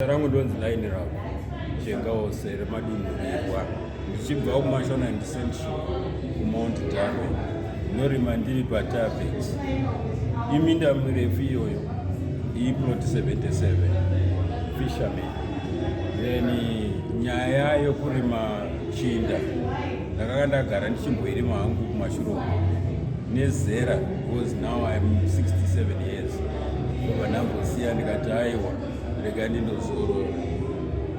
Rangu ndonzi line rako Jengawose remadunhurirwa ndichibva kuMashonaland Central kuMount Darwin, ndinorima ndiri paTavex. Iminda mirefu iyoyo, iplot 77 fisherman. Then nyaya yokurima chinda ndakanga ndagara ndichimboirima hangu kumashure uko nezera, because now I'm 67 years. Ndobva ndambosiya, ndikati aiwa, rega ndindozorora.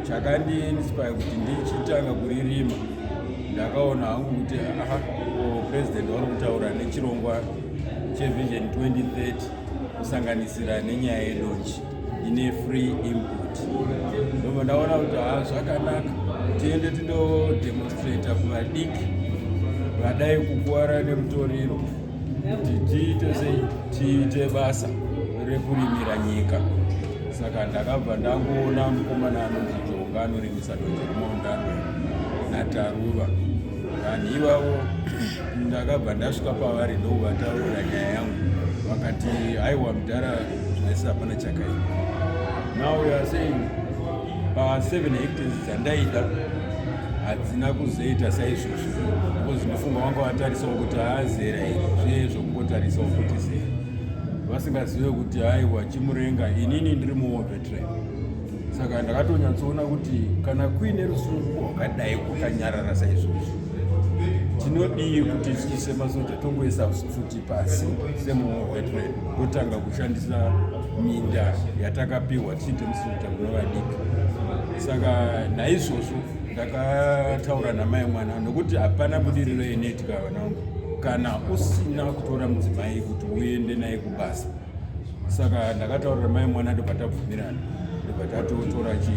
Chakandiinspire kuti ndichitanga kuririma, ndakaona hangu kuti aha, president vari kutaura nechirongwa cheVision 2030, kusanganisira nenyaya yedonje ine free input. Ndobva ndaona kuti ha, zvakanaka, tiende tindodemonstrata kuvadiki vadai kukuwara nemutoriro kuti tiite sei, tiite basa rekurimira nyika. Saka ndakabva ndangoona mukomana anonzi Jonga anorimisa donje reMount Darwin naTaruva. Vanhu ivavo ndakabva ndasvika pavari, ndokuvataurira nyaya yangu. Vakati aiwa mudhara, zvese hapana chakaipa. Now we are saying pa7 hectares dzandaida hadzina kuzoita saizvozvo, because ndifunga vanga vatarisawo kuti haazera iri, zviye zvokungotarisawo kuti zera, vasingazive kuti aiwa, chimurenga. Inini ndiri muwar veteran, saka ndakatonyatsoona kuti kana kuine rusununguko rwakadai, kwakanyarara saizvozvo, tinodii kuti tiise masoja, tongoisa pfuti pasi semuwar veteran, totanga kushandisa minda yatakapiwa tichidemonstrata kuna vadiki. Saka naizvozvo ndakataura namai mwana, nokuti hapana budiriro inoitika, vana vangu, kana usina kutora mudzimai kuti uende naye kubasa. Saka ndakataurira mai mwana, ndobva tabvumirana, ndobva tatotora chi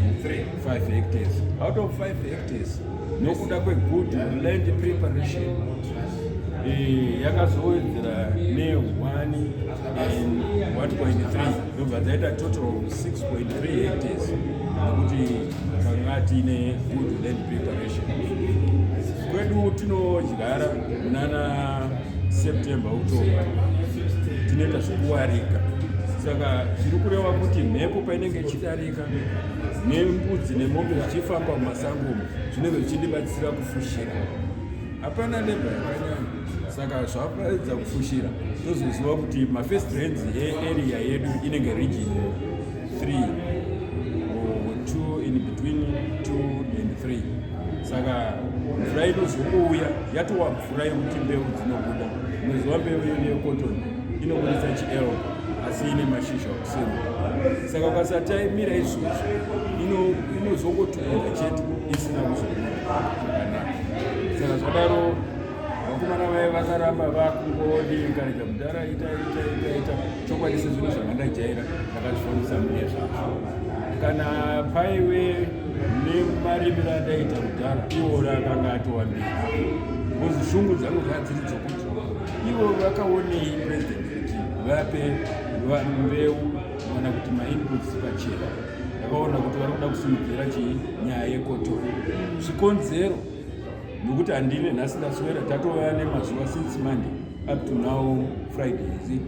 5 hectares. Out of 5 hectares, nokuda kwegood land preparation, yakazowedzera ne1 and 1.3, ndobva dzaita total 6.3 hectares, nokuti tanga tiine good land preparation. Kwedu tinodyara munana September, October, tinoita zvekuwarika. Saka zviri kureva kuti mhepo painenge ichidarika nembudzi nemombe zvichifamba mumasango umu, zvinenge zvichindibatsira kufushira. Hapana labour yakanyanya. Saka zvapedza kufushira, tozoziva kuti mafirst rains earea yedu inenge region 3 or 2, in between 2 and 3. Saka mvura inozongouya yatova mvura yekuti mbeu dzinobuda. Unoziva mbeu yedu yecotton inobudisa chiel, asi ine mashizha kuseri. Saka ukasataimira izvozvo, inozongotumira chete isina kuzobuda zvakanaka. Saka zvadaro, vakomana vai vakaramba vakungodingaridza, mudhara, ita, ita, ita, ita. Chokwadi, sezvinhu zvamandajaira, ndakazvifambisa mune zvazvo. Kana paive nemarimiro andaita kudhara, iwona akanga atova mberi, because shungu dzangu dzanga dziri dzokuti ivo vakaonei president kuti vape mbeu kana kuti mainputs pachena. Ndakaona kuti vari kuda kusimudzira chii, nyaya yecotton. Zvikonzero nokuti handine nhasi ndaswera, tatova nemazuva since Monday up to now Friday, is it?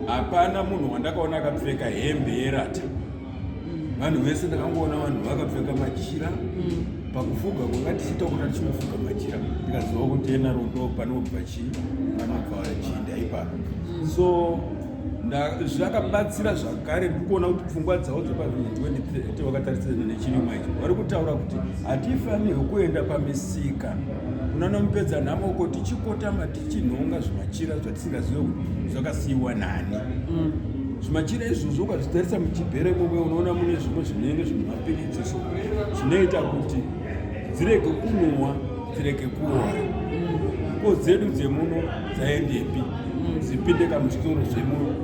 Hapana munhu wandakaona akapfeka hembe yerata. Vanhu vese ndakangoona vanhu vakapfeka machira. Pakufuga kwanga tichiita kuti tichinofuga machira, ndikaziva kuti enarundo panobva chii, panobva chinda ipapo. So zvakabatsira zvakare. Ndiri kuona kuti pfungwa dzavo dzepa20 vakatarisana nechirimwa ichi, vari kutaura kuti hatifanirwi kuenda pamisika kunana mupedza nhamo uko tichikotama tichinhonga zvimachira zvatisingazive kuti zvakasiyiwa nani. Zvimachira izvozvo ukazvitarisa muchibhero imomo, unoona mune zvimwe zvinenge zvimapiritsi, so zvinoita kuti dzirege kunhuhwa, dzirege kuora. Ko dzedu dzemuno dzaendepi? Dzipinde kamuzvitoro zvemuno.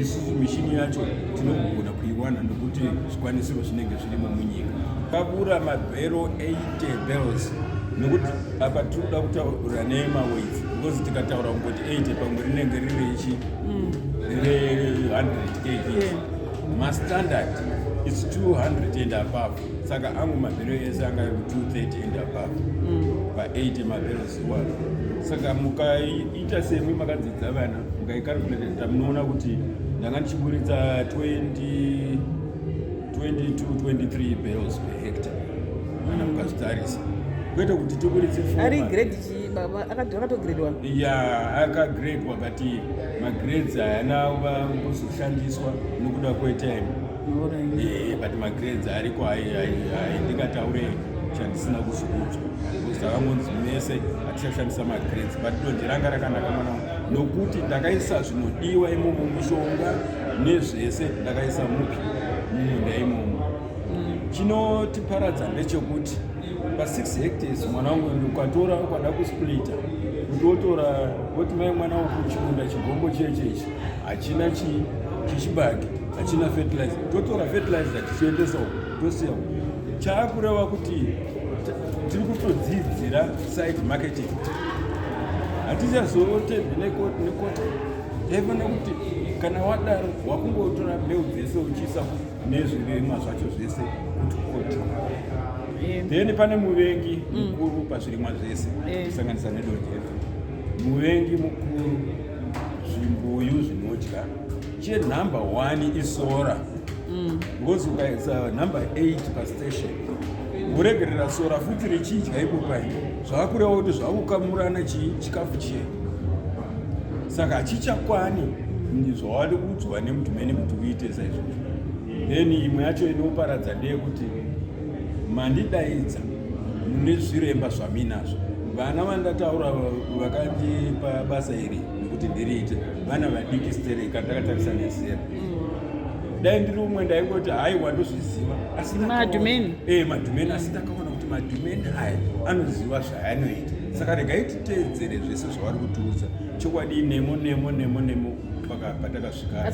Isusu mishini yacho tinogona kuiwana nokuti zvikwanisiro zvinenge zvirimo munyika. Kabura mabhero 80 bales, nokuti apa tiri kuda kutaura nemaweights, because tikataura kungoti 80, pamwe rinenge riri ichi riri 100 kg. Mastandard is 200 and above. Saka angu mabhero ese anga ari ku230 and above pa80 mabhero iwayo. Saka mukaita semwi makadzidza vana, mukaicalculata, munoona kuti ndanga ndichiburitsa 20. 22 23 bales per hectare kana mukazvitarisa, kwete kuti tiburitse Ari formal. Grade chii, baba? Akatogredwa? Ya, akagredwa, but magrades hayana kuzoshandiswa nokuda kwetime. But magrades ariko. Ndingataure chandisina kuzviudzwa because takangonzi mese hatichashandisa magrades, but donje ranga rakanaka, mwana wangu, nokuti ndakaisa zvinodiwa imomo, mishonga nezvese ndakaisa mupi mumunda imomo. Chinotiparadza ndechekuti pa6 hectares, mwana wangu, ukatora, ukada kusplita kuti wotora, woti mai, mwana wangu, chimunda chigombo chechechi hachina chichibage, hachina fertilizer, totora fertilizer tichiendesa uku, tosiya uku. Chaakureva kuti tiri kutodzidzira side marketing, hatichazotembi nekota. Taifanira kuti kana wadaro wakungotora mbeu dzese uchiisa nezvirimwa zvacho zvese kuti koti. Then pane muvengi mukuru pazvirimwa zvese, kusanganisa nedonje. Muvengi mukuru zvimbuyu zvinodya. Chenumber 1 isora, because ukaisa number 8 pastation, woregerera sora futi richidya ipo pai, zvaakureva kuti zvakukamurana chikafu chiye, saka hachichakwani zvawari kuudzwa nemudhumeni kuti uite saizvozvo. Then imwe yacho inoparadza ndeyekuti mandidaidza mune zviremba zvaminazvo. Vana vandataura vakandipa basa iri nekuti ndiriite, vana vadiki stereka ndakatarisa nezera. Dai ndiri umwe ndaingoti haiwa, ndozviziva, asi Madhumeni. Madhumeni. Asi ndakaona kuti madhumeni aya anoziva zvaanoita, saka regai titeedzere zvese zvavari kutiudza. Chokwadi, nemo nemo nemo nemo mpaka patakasvika.